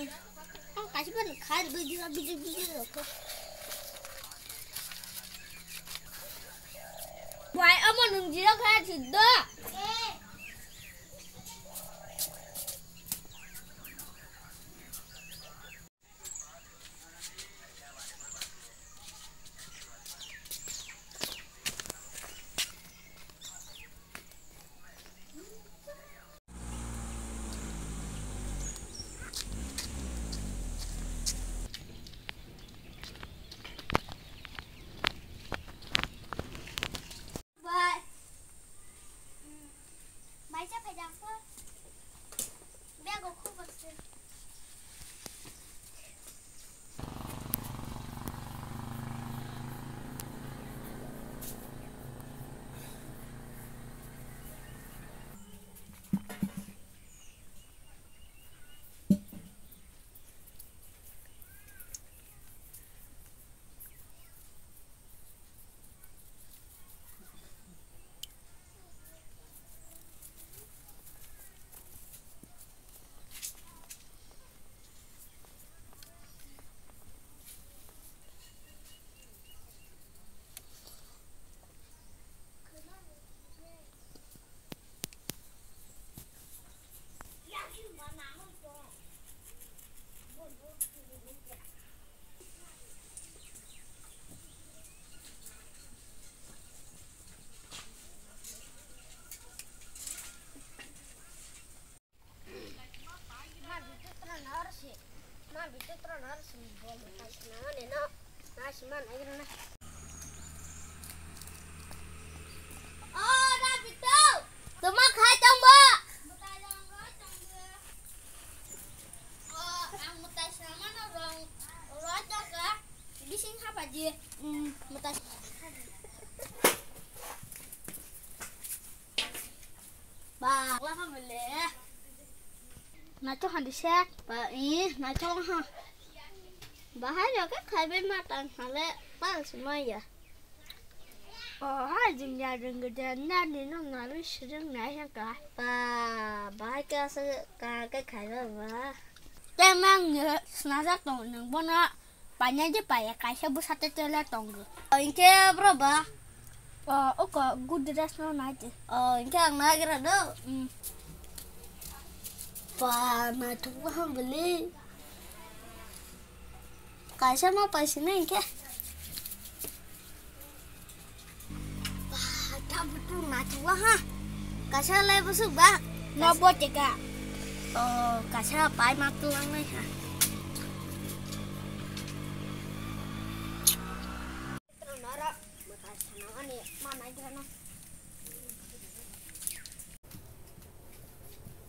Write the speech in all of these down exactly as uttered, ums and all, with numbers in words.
Ang kasi pa khai video video video ko. Wai amo nung jiro khai siddo. Bye. Mai cha phai jang pho. Bag o khu bas. Ma bitu tro nor si, ma bitu tro nor si, bom ta si na ne no, na si ma na gira na. O na bitu, tuma khai tong bo. O ang mutai sama no rong, rong jaka, bising hapa ji, mutai. Ba, la ha bele. Na cho han di sek. Ba, i, na cho ha. Ba hai ro ka khai be ma tang ha le pal sumai ya. O hai jing ya jing ge de na ni no na lu shi jing na ya ka. Ba, ba hai ka sa ka ka khai ba ba. Te mang ni sna ja tong nang bo na. Paina je paya kaisa bwsa te tela tongo. O, hinkhe bro ba? O, oko good dress no nai te. O, hinkhe ang nagra do. Mm. Ba, naithok wahang bele. Kaisa ma paisina hinkhe. Ba, ta butu naithok waha. Kaisa lai bwswk ba? No bo teka. O, kaisa pai ma tulang nai ha.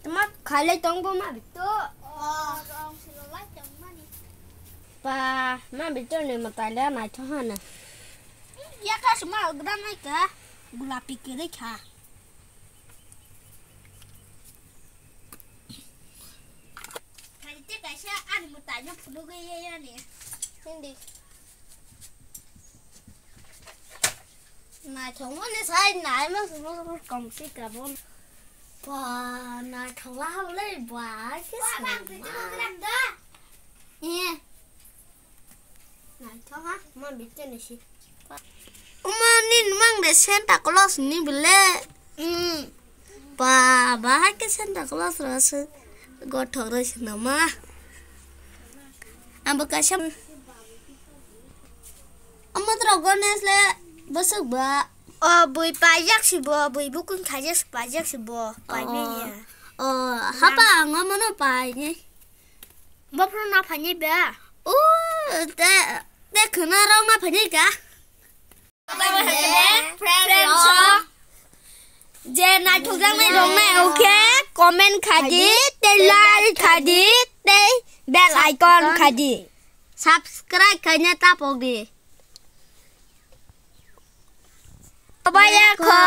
Tama khailai tong bo ma bito. O, rong silo lai tong mani. Pa, ma bito ni matai le naithok hana. Ya ka suma gra nai ka. Gulapi kiri kha. Khaite kaisa ani mwtai no phunugwi ye yani. Hindi. Naithok mani sai nai ma kongsi kabon. Ba, naithok la hawlei ba, ke. Ba, bang sima. Video gram da. Eh. Naithok ha, ma bitte ni si. Uma ni mang de Santa Claus ni bele. Hmm. Ba, ba hai ke Santa Claus ro se gothok ro se nama. Abo kaisa. Ama tro Ganesh le bwswk ba. O bui pajak si bo, bui bukung khaje pajak si bo. Pai me ya. O, hapa ang omono pai ni. Bophuru na phani ba? O, te, te khwna rok na phani ka? Friend rok. Je naithok jaknai rok nai, okay? Comment kha di, tei like kha di, tei bell icon kha di. Subscribe khaina tapok di. Bye bye kho.